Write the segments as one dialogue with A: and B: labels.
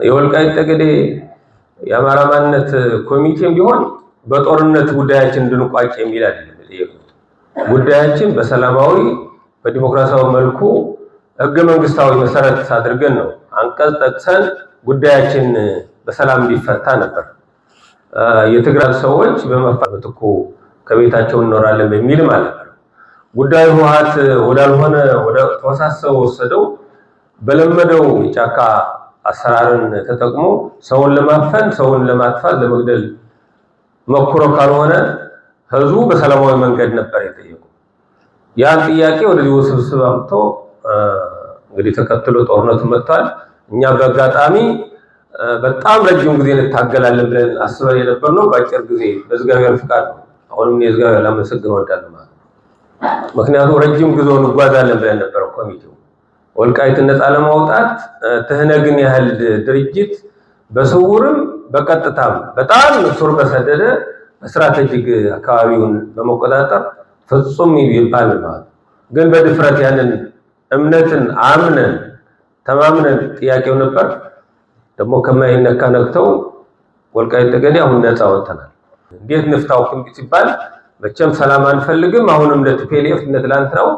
A: የወልቃይት ጠገዴ የአማራ ማንነት ኮሚቴም ቢሆን በጦርነት ጉዳያችን እንድንቋጭ የሚል አይደለም የጠየቅነው። ጉዳያችን በሰላማዊ በዲሞክራሲያዊ መልኩ ህገ መንግስታዊ መሰረት አድርገን ነው አንቀጽ ጠቅሰን ጉዳያችን በሰላም እንዲፈታ ነበር። የትግራይ ሰዎች በመፋ እኮ ከቤታቸው እንኖራለን በሚልም አልነበረም። ጉዳዩ ህወሓት ወዳልሆነ ወደ ተወሳሰበ ወሰደው። በለመደው የጫካ አሰራርን ተጠቅሞ ሰውን ለማፈን፣ ሰውን ለማጥፋት፣ ለመግደል መኩሮ ካልሆነ ህዝቡ በሰላማዊ መንገድ ነበር የጠየቁ። ያን ጥያቄ ወደዚህ ውስብስብ አምጥቶ እንግዲህ ተከትሎ ጦርነቱ መጥቷል። እኛ በአጋጣሚ በጣም ረጅም ጊዜ እንታገላለን ብለን አስበን የነበርነው በአጭር ጊዜ በእግዚአብሔር ፍቃድ ነው። አሁንም የእግዚአብሔር ላመሰግን እወዳለሁ ማለት ነው። ምክንያቱም ረጅም ጉዞ እንጓዛለን ብለን ነበር ኮሚቴው ወልቃይትን ነፃ ለማውጣት ትህነግን ያህል ድርጅት በስውርም በቀጥታም በጣም ስር በሰደደ በ strategic አካባቢውን በመቆጣጠር ፍጹም ይባል ማለት ግን በድፍረት ያንን እምነትን አምነን ተማምነን ጥያቄው ነበር። ደግሞ ከማይነካ ነክተው ወልቃይት ጠገዴ አሁን ነፃ ወጥተናል። እንዴት ንፍታው ሲባል መቼም ሰላም አንፈልግም። አሁንም እንደ TPLF እንደ ትላንትናው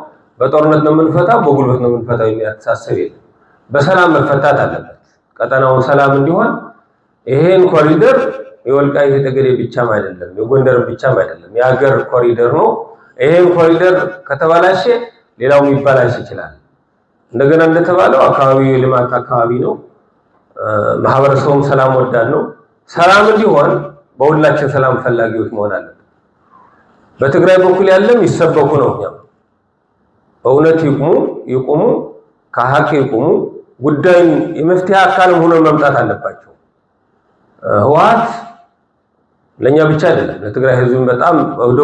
A: በጦርነት ነው የምንፈታው፣ በጉልበት ነው የምንፈታው የሚል አስተሳሰብ የለም። በሰላም መፈታት አለበት። ቀጠናውን ሰላም እንዲሆን ይሄን ኮሪደር የወልቃይት ጠገዴ ብቻም አይደለም፣ የጎንደር ብቻም አይደለም፣ የሀገር ኮሪደር ነው። ይሄን ኮሪደር ከተባላሸ ሌላው ሊባላሽ ይችላል። እንደገና እንደተባለው አካባቢው የልማት አካባቢ ነው። ማህበረሰቡም ሰላም ወዳድ ነው። ሰላም እንዲሆን በሁላችን ሰላም ፈላጊዎች መሆን አለብን። በትግራይ በኩል ያለም ይሰበኩ ነው። እኛም በእውነት ይቁሙ ይቁሙ፣ ከሀቅ ይቁሙ። ጉዳዩን የመፍትሄ አካልም ሆኖ መምጣት አለባቸው። ህወሓት ለኛ ብቻ አይደለም ለትግራይ ህዝብም በጣም ወደ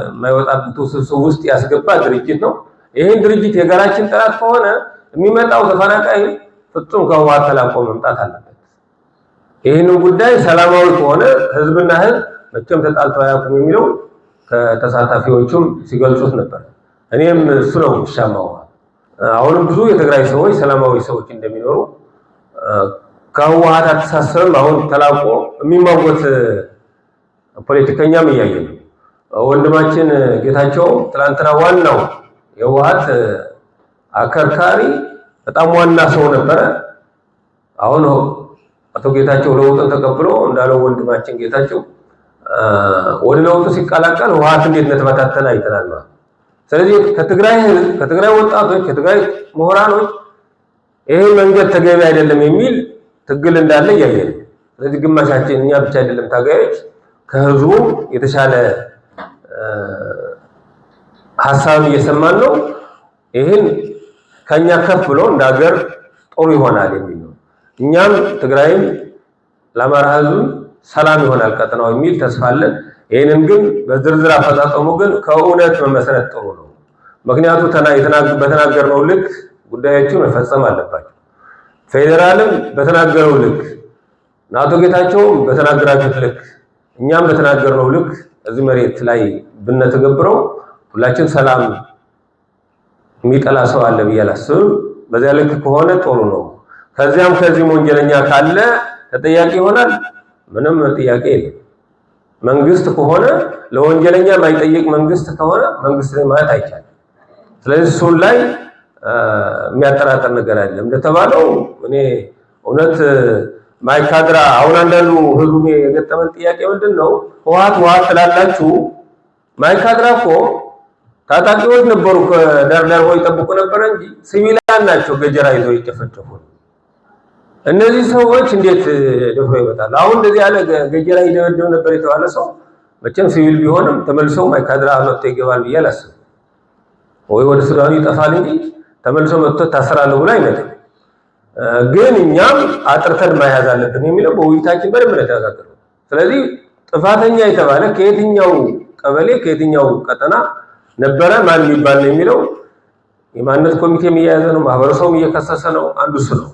A: የማይወጣበት ውስብስብ ውስጥ ያስገባ ድርጅት ነው። ይህን ድርጅት የጋራችን ጠላት ከሆነ የሚመጣው ተፈናቃይ ፍጹም ከህወሓት ተላቆ መምጣት አለበት። ይህንን ጉዳይ ሰላማዊ ከሆነ ህዝብና ህዝብ መቼም ተጣልተው አያውቁም የሚለው ከተሳታፊዎቹም ሲገልጹት ነበር። እኔም እሱ ነው የሚሻማው። አሁንም ብዙ የትግራይ ሰዎች ሰላማዊ ሰዎች እንደሚኖሩ ከህወሓት አተሳሰብም አሁን ተላቆ የሚሟጎት ፖለቲከኛም እያየ ነው። ወንድማችን ጌታቸው ትላንትና ዋናው የህወሓት አከርካሪ በጣም ዋና ሰው ነበረ። አሁን አቶ ጌታቸው ለውጥን ተቀብሎ እንዳለው ወንድማችን ጌታቸው ወደ ለውጡ ሲቀላቀል ህወሓት እንዴት እንደተበታተነ አይተናል ማለት። ስለዚህ ከትግራይ ህዝብ፣ ከትግራይ ወጣቶች፣ ከትግራይ ምሁራኖች ይሄ መንገድ ተገቢ አይደለም የሚል ትግል እንዳለ እያየን ነው። ስለዚህ ግማሻችን እኛ ብቻ አይደለም ታጋዮች፣ ከህዝቡ የተሻለ ሀሳብ እየሰማን ነው። ይህን ከኛ ከፍ ብሎ እንደ ሀገር ጥሩ ይሆናል የሚል ነው። እኛም ትግራይም ለአማራ ህዝብ ሰላም ይሆናል ቀጠናው የሚል ተስፋ አለን። ይህንን ግን በዝርዝር አፈጻጸሙ ግን ከእውነት መመስረት ጥሩ ነው። ምክንያቱ በተናገርነው ልክ ጉዳዮቹ መፈጸም አለባቸው። ፌዴራልም በተናገረው ልክ፣ አቶ ጌታቸውም በተናገራችሁት ልክ፣ እኛም በተናገርነው ልክ እዚህ መሬት ላይ ብንተገብረው ሁላችን ሰላም የሚጠላ ሰው አለ ብዬ አላስብም። በዚያ ልክ ከሆነ ጥሩ ነው። ከዚያም ከዚህም ወንጀለኛ ካለ ተጠያቂ ይሆናል። ምንም ጥያቄ የለም። መንግስት ከሆነ ለወንጀለኛ የማይጠይቅ መንግስት ከሆነ መንግስት ላይ ማለት አይቻልም። ስለዚህ እሱን ላይ የሚያጠራጥር ነገር አይደለም። እንደተባለው እኔ እውነት ማይካድራ አሁን አንዳንዱ ህዝቡ የገጠመን ጥያቄ ምንድን ነው? ህወሓት ህወሓት ትላላችሁ። ማይካድራ እኮ ታጣቂዎች ነበሩ፣ ከዳር ዳር ሆነው ይጠብቁ ነበር እንጂ ሲቪላን ናቸው ገጀራ ይዘው ይጨፈጨፉ። እነዚህ ሰዎች እንዴት ደፍሮ ይመጣል? አሁን እንደዚህ ያለ ገጀራ ይደበድብ ነበር የተባለ ሰው መቼም ሲቪል ቢሆንም ተመልሶ ማይካድራ መጥቶ ይገባል ብዬ አላስብም። ወይ ወደ ሱዳኑ ይጠፋል እንጂ ተመልሶ መጥቶ ታስራለሁ ብሎ አይመጣም። ግን እኛም አጥርተን መያዝ አለብን የሚለው በውይይታችን በደንብ ነው የተነጋገርነው። ስለዚህ ጥፋተኛ የተባለ ከየትኛው ቀበሌ ከየትኛው ቀጠና ነበረ ማን የሚባል ነው የሚለው የማንነት ኮሚቴም እየያዘ ነው፣ ማህበረሰቡም እየከሰሰ ነው። አንዱ እሱ ነው።